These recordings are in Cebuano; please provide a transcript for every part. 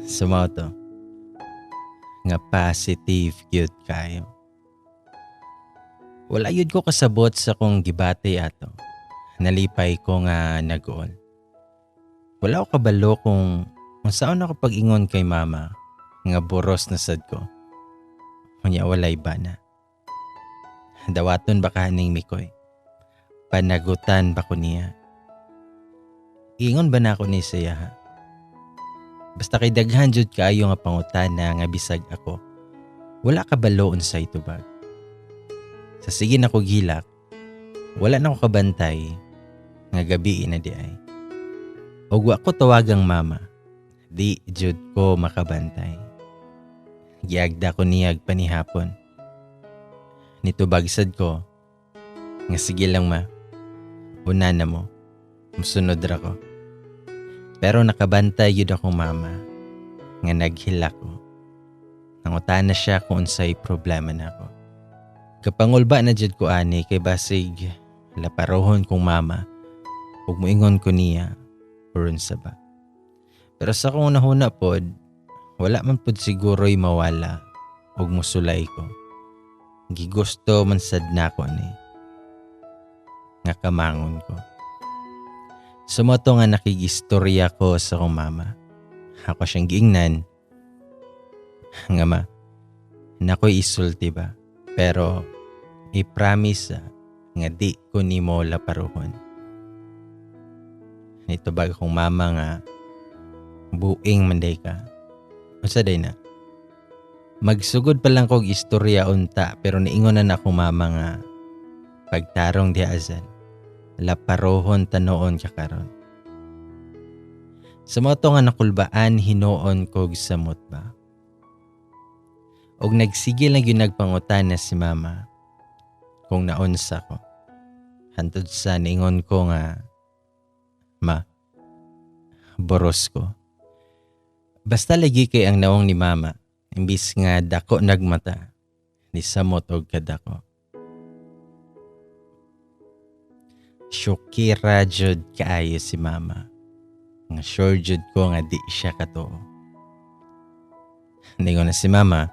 So mao to nga positive gyud kayo. Wala gyud ko kasabot sa kong gibati ato. Nalipay ko nga nag-uol. Wala ko kabalo kung unsaon ako pag-ingon kay mama nga boros na sad ko. Unya walay bana. Dawaton ba ka ning Mikoy? Panagutan ba ko niya? Ingon ba na ako ni siya ha? Basta kay daghan jud kaayo nga pangutana nga bisag ako. Wala kabalo unsay tubag. Sa sige na ko gilak, wala na ko kabantay nga gabi na di ay. Og wa ko tawagang mama, di jud ko makabantay. Giagda ko niyag panihapon. Nitubag sad ko nga sige lang ma, una na mo, musunod ra ko. Pero nakabantay yun akong mama nga naghilak ko. Nangutana siya kung unsay problema nako. Kapangulba na jud ko ani kay basig laparohon kong mama ug moingon ko niya or unsa ba. Pero sa akong nahuna pod, wala man pod siguro'y mawala ug mosulay ko. Gigusto man sad nako ni nga kamangon ko. Sumoto nga nakigistorya ko sa akong mama. Ako siyang giingnan nga ma, nako'y isulti ba? Pero i-promise nga di ko nimo laparuhon. Nitubag akong mama nga buing man day ka. Unsa day na? Magsugod pa lang kog istorya unta pero niingon na akong mama nga pagtarong di azan. Laparohon tanoon ka karon. Sa mo to nga nakulbaan hinuon kog samot ba. Og nagsige lang gyud nagpangutana si mama kung naunsa ko. Hantod sa niingon ko nga ma, boros ko. Basta lagi kay ang nawong ni mama, imbis nga dako nagmata, ni samot og kadako. Syokira jud kaayo si mama. Nga sure jud ko nga di siya katuo. Ningon na si mama,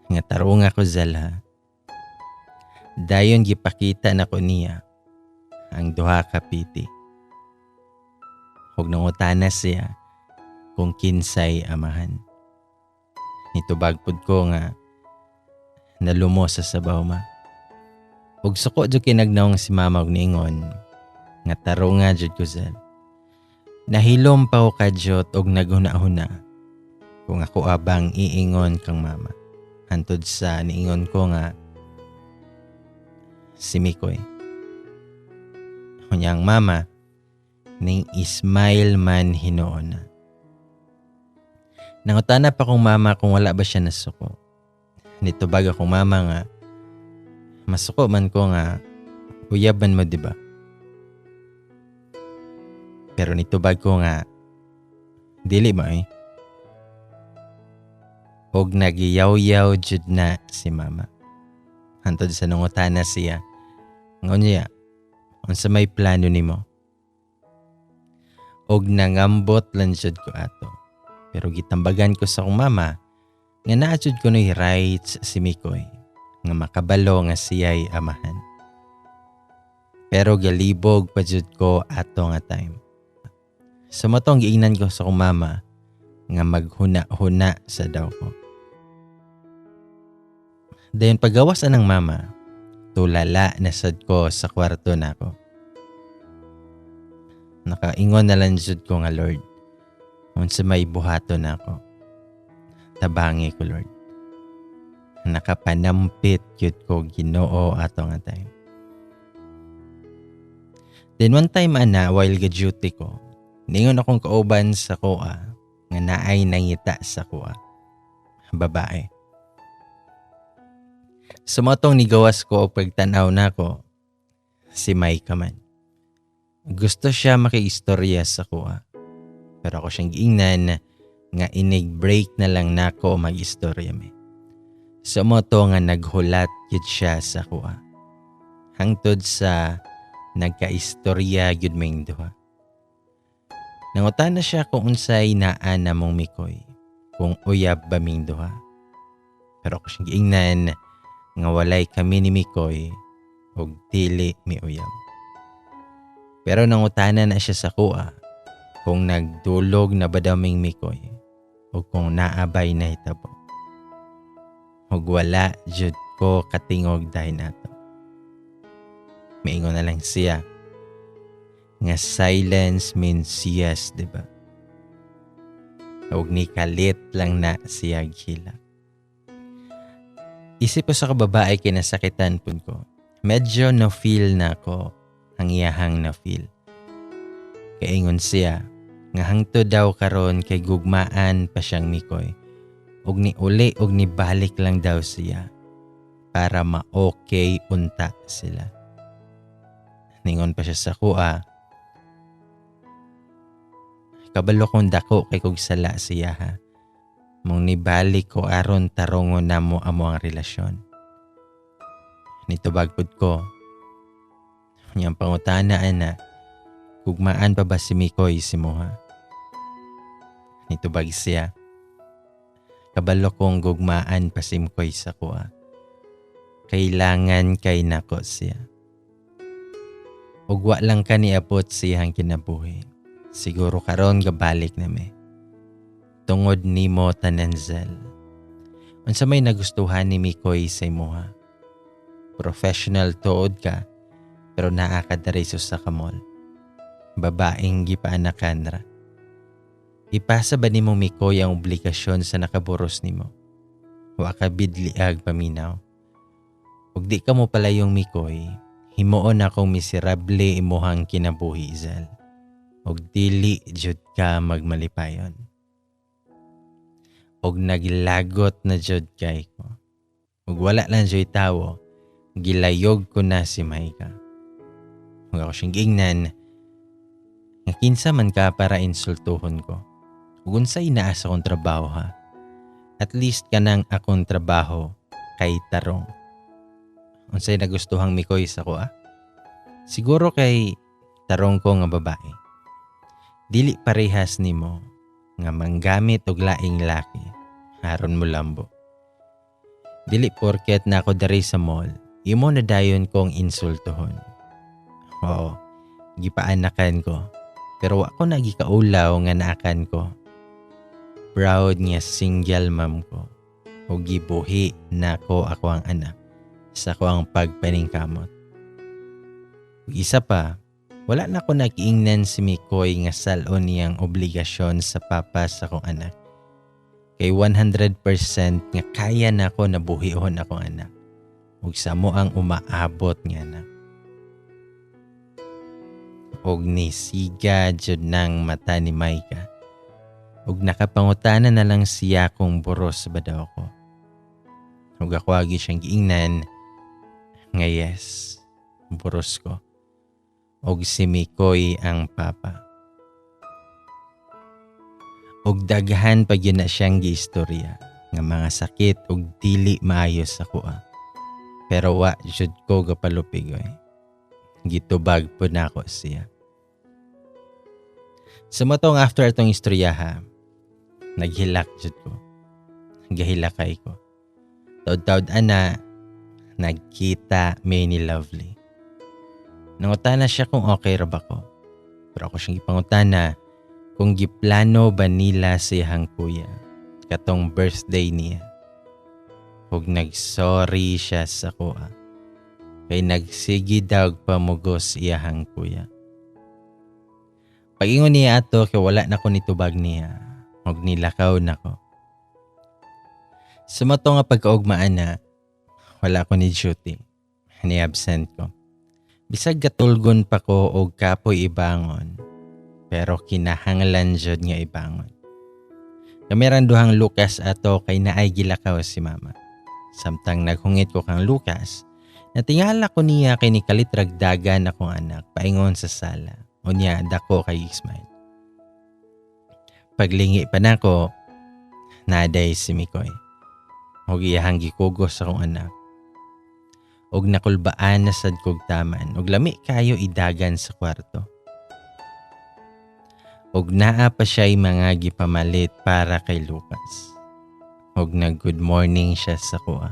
nga tarong ako Zal ha. Dayon gipakita na ko niya ang duha ka piti. Ug nangutana siya kung kinsay amahan. Nitubag pud ko nga nalumo sa sabaw ma. Ug suko jud kinagnaong si mama og niingon nga tarong nga jud ko Zal. Nahilom pa ko kadyot og naghuna-huna kung ako abang iingon kang mama. Hantod sa niingon ko nga si Mikoy. Unya ang mama ning ismail man hinuon na. Nangutana pa kong mama kung wala ba siya nasuko. Nitubag akong mama nga masuko man ko nga uyaban mo diba? Pero nitubag ko nga dili ba eh. Og nagyaw-yaw jud na si mama. Hantod sa nangutana siya. Ngunya, unsa may plano nimo? Og nangambot lang jud ko ato. Pero gitambagan ko sa akong mama nga naa jud ko noy rights si Mikoy nga makabalo nga siya'y amahan. Pero galibog pa jud ko ato nga time. Sa matong giingnan ko sa akong mama nga maghuna-huna sa daw ko. Dayon pagawas anang mama, tulala na sad ko sa kwarto nako. Nakaingon na lang jud ko nga Lord, unsa may buhaton nako. Tabangi ko Lord. Nakapanampit gyud ko Ginoo ato nga time. Then one time ana while ga duty ko, ningon akong kauban sa kuha nga naay nangita sa kuha. Babae. Sumotong nigawas ko og pagtan-aw nako, si Micah man. Gusto siya makiistorya sa kuha. Pero ako siyang giingnan nga inig break na lang nako mag-istorya mi. Sumoto nga naghulat gyud siya sa kuha. Hangtod sa nagkaistorya gyud ming duha. Nangutana siya kung unsay naa namong Mikoy, kung uyab ba ming duha. Pero ako siyang giingnan nga walay kami ni Mikoy ug dili mi uyab. Pero nangutana na siya sa kuha kung nagdulog na ba daw ming Mikoy o kung naabay na hitabo. Ug wala jud ko katingog dahil nato. Maingon na lang siya nga silence means yes, di ba? Ug ni kalit lang na siya gila. Isip ko sa kababae kinasakitan pud ko. Medyo na feel na ko ang iyahang na feel. Kaingon siya nga hangtod daw karon kay gugmaan pa siyang Mikoy. Ug ni uli ug ni balik lang daw siya para ma-okay unta sila. Ningon pa siya sa kuha, kabalo kong dako kay kog sala siya ha. Mong nibalik ko aron tarongon namo amo ang relasyon. Nitubag pud ko. Niyang pangutana ana, gugmaan pa ba si Mikoy si Moha? Nitubag siya. Kabalo kong gugmaan pa si Mikoy sa kuha. Kailangan kay nako siya. Ug wa lang ka niabot siyang kinabuhi. Siguro karon gabalik na mi. Tungod nimo tanan, Zel. Unsa may nagustuhan ni Mikoy sa imuha? Professional tuod ka, pero naa ka diri sa ka mall. Babaeng gipaanakan ra. Ipasa ba nimo Mikoy ang obligasyon sa nakaburos nimo? Wa ka bidliag paminaw. Ug di ka mo palayong Mikoy, himuon akong miserable imuhang kinabuhi, Zel. Ug dili jud ka magmalipayon. Og naglagot na jud kay ko. Ug wala lang jud tawo, gilayog ko na si Maika. Ug ako siyang giingnan, nga kinsa man ka para insultuhon ko. Ug unsay naa sa akong trabaho ha? At least kanang akong trabaho kay tarong. Unsay nagustuhang Mikoy sa ko ah? Siguro kay tarong ko nga babae. Dili parehas nimo nga manggamit og laing laki aron mo lambo. Dili porket na ako diri sa mall, imo na dayon kong insultuhon. Oo, gipaanakan ko. Pero wa ko nagikaulaw nga naakan ko. Proud nga single mom ko. O gibuhi na ko ako ang anak sa ko ang pagpaningkamot. Ug isa pa, wala na ko nagiingnan si Mikoy nga sal-on niyang obligasyon sa papa sa akong anak. Kay 100% nga kaya na ko nabuhihon akong anak. Ug sa mo ang umaabot nga anak. Og nisiga jud nang mata ni Maika. Ug nakapangutana na lang siya kung buros ba daw ako. Ug ako agi siyang giingnan nga yes, buros ko. Og si Mikoy ang papa. Og daghan pa gyud na siyang giistorya nga mga sakit og dili maayo sa kuha. Pero wa jud ko gapalupig oy. Gitubag po nako siya. Sa matong after atong istorya ha, naghilak jud ko. Gahilakay ko. Taud-taud ana, nagkita may ni Lovely. Nangutana siya kung okay ra ba ko. Pero ako siyang gipangutana kung giplano ba nila siyang kuya katong birthday niya. Ug nag-sorry siya sa kuha. Kay nagsigi daw pamugos iyahang kuya. Pag-ingon niya ato kay wala na ko nitubag niya. Ug nilakaw na ko. Sa mato nga pagkaugmaan na, wala ko ni duty. Ni absent ko. Bisag gatulgon pa ko og kapoy ibangon, pero kinahanglan jud nga ibangon. Kami duhang Lucas ato kay naay gilakaw si mama. Samtang naghungit ko kang Lucas, natingala ko niya kay ni kalitragdagan akong anak paingon sa sala. Unya dako kay Ismail. Paglingi pa nako, naday si Mikoy. Og iyahang gikugos akong anak. Og nakulbaan na sad kog taman og lami kayo idagan sa kwarto. Ug naa pa siya'y mga gipamalit para kay Lucas. Ug nag good morning siya sa kuha.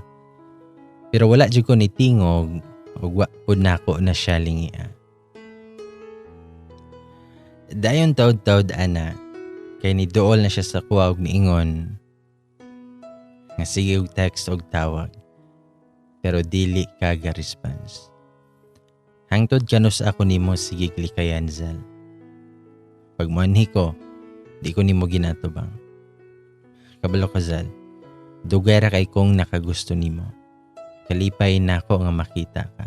Pero wala jud ko nitingog ug wa pud nako na siya lingia. Dayon taud-taud ana kay niduol na siya sa kuha og niingon nga sige og text og tawag pero dili ka ga-response. Hangtod kanus ako nimo sige likayan, Zal. Pag moanhi ko, di ko nimo ginatubang. Kabalo ka, Zal, dugay ra kay kong nakagusto nimo. Kalipay nako nga makita ka.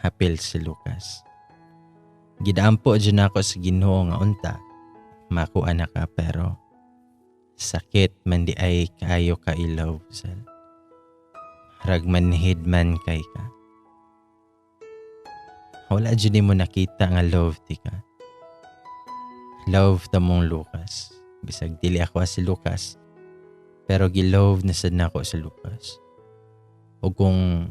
Hapil si Lucas. Gidaampo jud nako sa Ginoo nga unta makuha na ka, pero sakit man di ay kaayo ka i-love, Zal. Rag manhid man kay ka. Wala jud nimo nakita nga love ti ka. Love ta mong Lucas. Bisag dili ako si Lucas, pero gi-love na sad nako si Lucas. O kung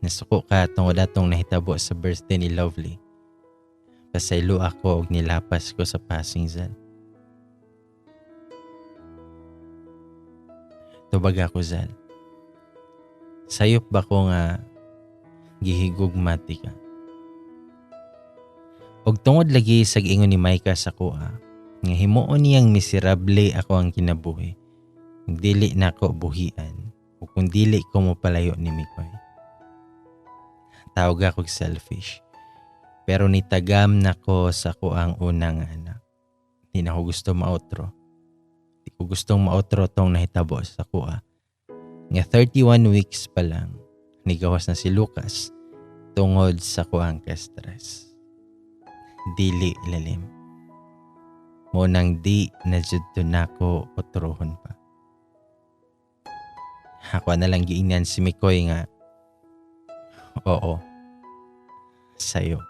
nasuko ka tungod atong nahitabo sa birthday ni Lovely, pasaylo ako og nilapas ko sa passing, Zal. Tubag ako, Zal. Sayop ba ko nga gihigugma ti ka? Og tungod lagi sa giingon ni Micah sa kuha, nga himuon niyang miserable ako ang kinabuhi. Ug dili nako buhian, o kung dili ko mopalayo ni Mikoy. Tawag ako selfish. Pero nitagam nako sa kuang unang anak. Di na ko gusto maotro. Di ko gustong maotro tong nahitabo sa kuha. Nga 31 weeks pa lang, nigawas na si Lucas tungod sa kuang ka-stress. Dili lalim. Mo nang di na jud to nako otrohon pa. Ako na lang giingnan si Mikoy nga, oo, sayo.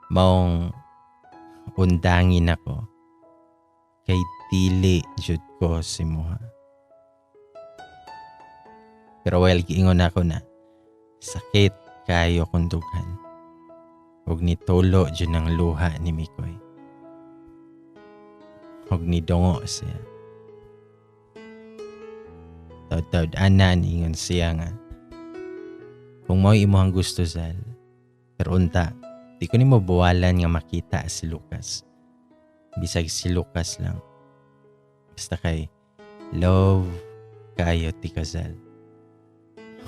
Maong undangin ako kay dili jud ko si Muha. Pero while giingon ako na, sakit kayo kung dughan. Ug nitulo jud ang luha ni Mikoy. Ug nidungo siya. Taud-taud ana niingon siya nga, kung mao'y imuhang gusto, Zal, pero unta, di ko nimo buwalan nga makita si Lucas. Bisag si Lucas lang. Basta kay love kayo ti kasal.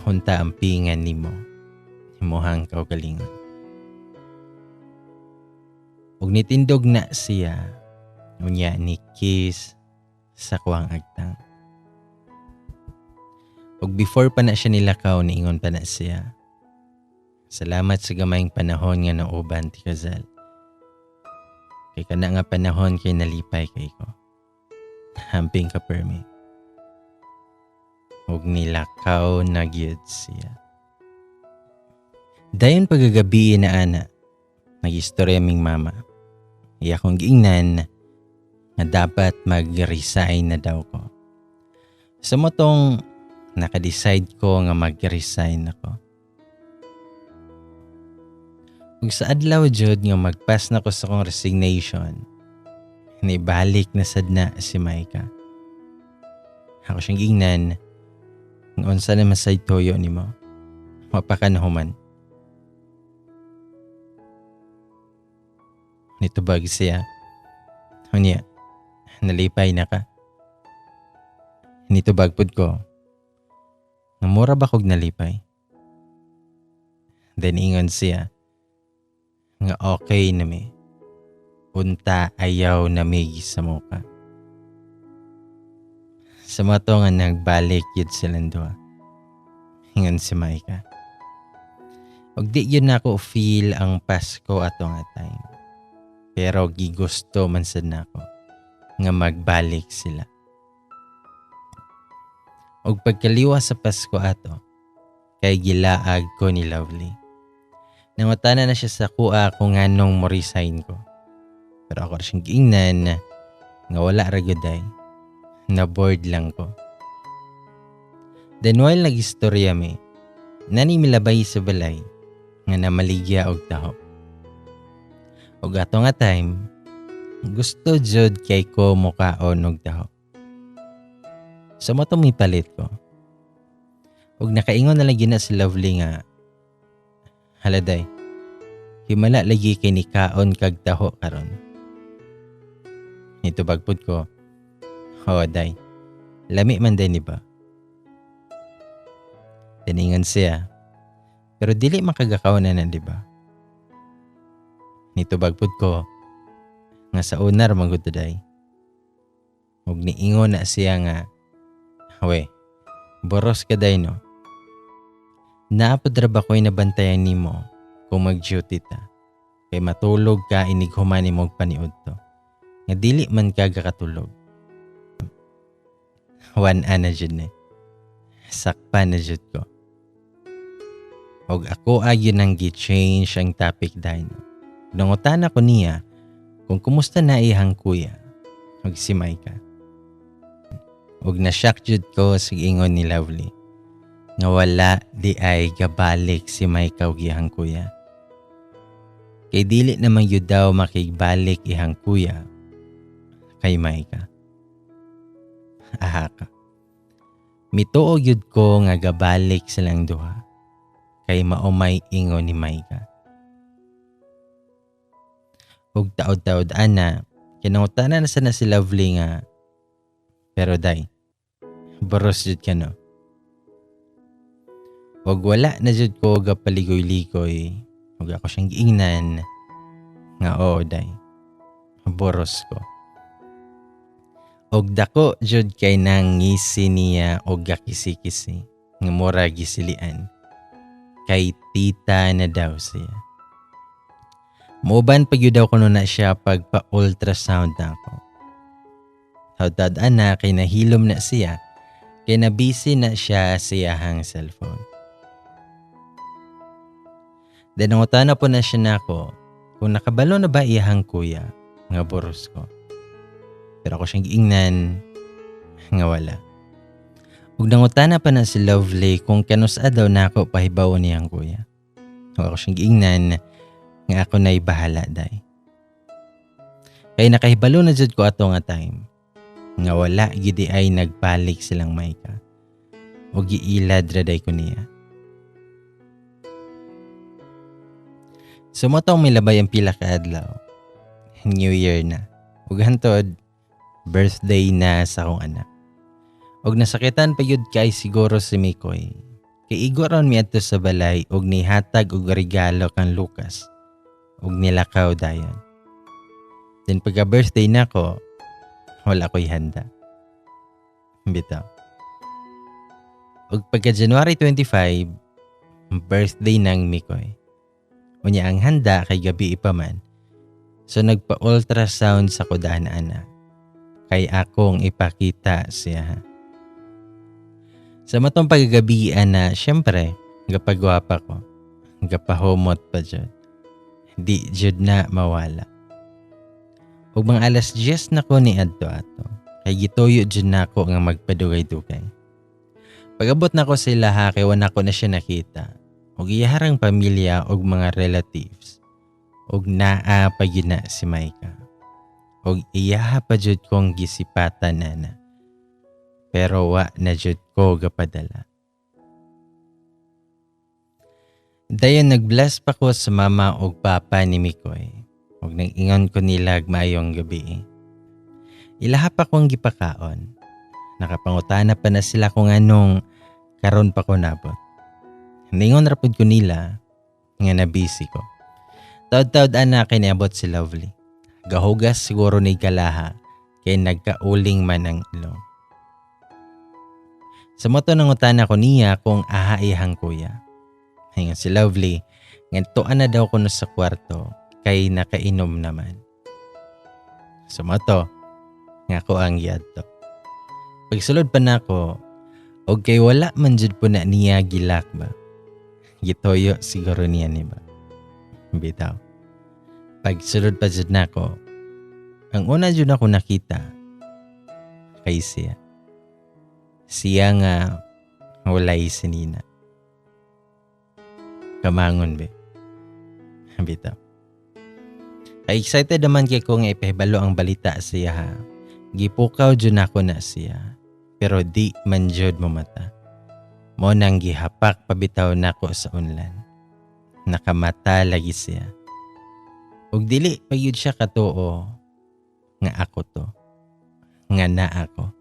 Unta ang pingan nimo, imuhang kaugalingon. Ug nitindog na siya, unya ni kiss sa kuang agtang. Ug before pa na siya nilakaw, niingon pa na siya, salamat sa gamayng panahon nga nauban ti kasal. Kay kana nga panahon kay nalipay kay ko. Hamping ka permi. Ug nilakaw na gyud siya. Dayon pagkagabi na ana, nag-istorya ming mama. Iya kong giingnan nga dapat mag-resign na daw ko. Sa motong naka-decide ko nga mag-resign ako. Ug sa adlaw jud nga magpas na ko sa akong resignation, nibalik na sad na si Micah. Ako siyang giingnan, nga unsa naman say toyo nimo, mapakanahuman. Nitubag siya. Unya, nalipay na ka. Nitubag pud ko, nga mura ba kog nalipay? Then ingon siya, nga okay na mi. Unta ayaw na mi sa muka. Sa mga to nga nagbalik yun silang duha. Ingon si Micah. Og di yun nako feel ang Pasko ato nga time. Pero gigusto man sad nako nga magbalik sila. Og pagkaliwa sa Pasko ato, kay gilaag ko ni Lovely. Nangutana na siya sa kuha kung nganong mo resign ko. Pero ako siyang giingnan nga wala ra gyud ay. Na-bored lang ko. Then while nag-istorya mi, nani milabay sa balay nga namaligya og taho. Og ato nga time, Gusto jud kay ko mukaon og taho. So mao to mipalit ko. Ug nakaingon na lang gyud na si Lovely nga, "Hala day, himala lagi kay nikaon kag taho karon." Nitubag pud ko, "Oo day, lami man day ni ba?" Tiningan siya, "Pero dili makagakaw na na, di ba?" Nitubag pud ko nga sa unar man gud day. Ug niingon na siya nga, "We, boros ka day no. Naa pod ra ba ko'y nabantayan nimo kung mag-duty ta? Kay matulog ka inig human nimo og paniud to. Nga dili man ka gakatulog." One na jud ni. Sakpan na jud ko. Og ako ay yun ang gi-change ang topic dahil no. Nangutana ko niya kung kumusta na iyang kuya og si Maika. Og na-shock jud ko sa ingon ni Lovely nga wala di ay gabalik si Maika og iyang kuya. Kay dili naman yun daw makigbalik iyang kuya kay Maika. Aha ka. Mituo gyud ko nga gabalik silang duha kay maumay ingon ni Maika. Ug taod-taod ana, kinangutana na sana si Lovely nga, "Pero day, boros jud ka no." Ug wala na jud ko gapaligoy-ligoy, ug ako siyang giingnan nga oo day, boros ko. Og dako jud kay nang ngisi niya og gakisi-kisi nga mura gisilian. Kay tita na daw siya. Muuban pa gyud daw kuno na siya pagpa-ultrasound na ako. Taod-taod ana kay nahilom na siya kay na-busy na siya sa iyahang cellphone. Then nangutana po na siya nako kung nakabalo na ba iyahang kuya nga boros ko. Pero ako siyang giingnan nga wala. Ug nangutana pa na si Lovely kung kanusa daw nako pahibaw niyang kuya. Ug ako siyang giingnan nga ako na'y bahala day. Kay nakahibalo na jud ko ato nga time nga wala gidi ay nagbalik silang Maika. Ug giilad ra day ko niya. So mo tong milabay ang pila ka adlaw. New Year na. Ug hantod birthday na sa akong anak. Og nasakitan pa yun kay siguro si Mikoy. Kay igo ron miadto sa balay og nihatag og regalo kang Lucas. Og nilakaw dayon. Then pagka birthday nako, wala ko'y handa. Bitaw. Og pagka January 25, birthday ng Mikoy. Unya ang handa kay gabi pa man. So nagpa-ultrasound sa kudahan ana. Kay akong ipakita siya. Sa matong pagkagabi ana, syempre, gapagwapa ko. Gapahumot pa jud. Di jud na mawala. Ug mga alas 10 na ko ni adto ato. Kay gituyo jud nako nga magpadugay-dugay. Pag-abot nako sa ilaha kay wala ko na siya nakita. Ug iyaharang pamilya ug mga relatives. Ug naa pa gyud na si Maika. Ug iyaha pa jud kong gisipatan ana. Pero wa na jud ko gapadala. Dayon nagbless pa ko sa mama ug papa ni Mikoy. Ug nag-ingon ko nila maayong gabi. Ilaha pa kong gipakaon. Nakapangutana pa na sila kung anong karon pa ko nabot. Ningon ra pud ko nila nga na-busy ko. Taod-taod ana kay niabot si Lovely. Gahugas siguro ni galaha kay nagkauling man ang ilong. Sa moto nangutana ko niya kung aha iyang kuya. Ingon si Lovely ngadtuan na daw kuno sa kwarto kay nakainom naman. Sa moto nga ako ang giadto. Pagsulod pa nako og kay wala man jud po na niya gilak ba. Gitoyo siguro niya ni ba. Bitaw. Pagsulod pa jud nako, ang una jud ako nakita kay siya. Siya nga walay sinina. Kamangon be. Bitaw. Kay excited naman kay ko nga ipahibalo ang balita siya ha. Gipukaw jud nako na siya. Pero di man jud mo mata. Mo nang gihapak pabitaw nako sa unlan. Nakamata lagi siya. Ug dili pa gyud siya katuo nga ako to. Nga naa ako.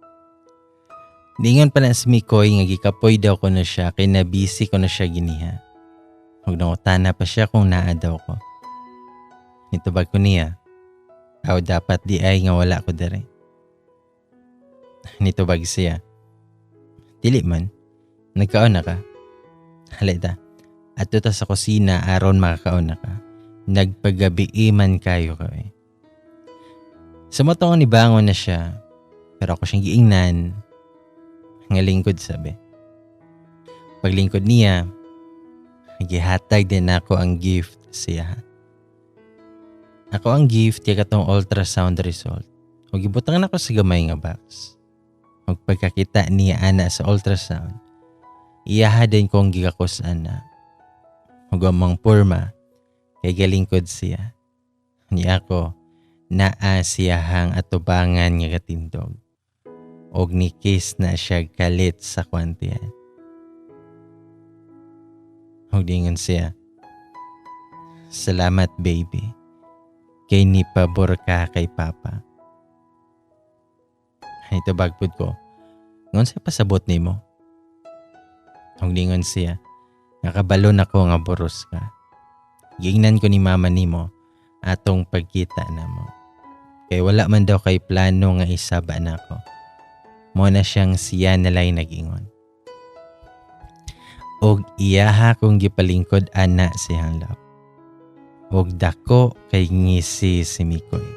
Ningon pa na si Mikoy nga gikapoy daw ko na siya kay nabisi ko na siya giniha. Ug nangutana pa siya kung naa daw ko. Nitubag ko niya, aw dapat di ay nga wala ko dere. Nitubag siya, dili man, nagkaon na ka. Halay ta, adto ta sa kusina aron makakaon na ka. Nagpagabi man kayo ka eh. Sa motong nibangon na siya, pero ako siyang giingnan, nga lingkod sabi. Paglingkod niya, gihatag din ako ang gift siya. Ako ang gift kay katong ultrasound result. O gibutang nako sa gamay nga box. Og pagkakita niya ana sa ultrasound, iyaha din kong gigakos ana. Ug amang porma, kay galingkod siya. Niya ako, naa siyahang atubangan nga katindog. Og ni kiss na siya kalit sa kwantiyan. Og dingon siya, salamat baby, kay ni pabor ka kay papa. Ay tubag pud ko, ngon sa pasabot nimo? Og dingon siya, nakabalo na ko nga boros ka. Giingnan ko ni mama nimo atong pagkita namo. Kay wala man daw kay plano nga isaba nako. Mo na siyang siya nalay nag-ingon. Og iyaha kong gipalingkod ana siyang lap. Og dako kay ngisi si Mikoy.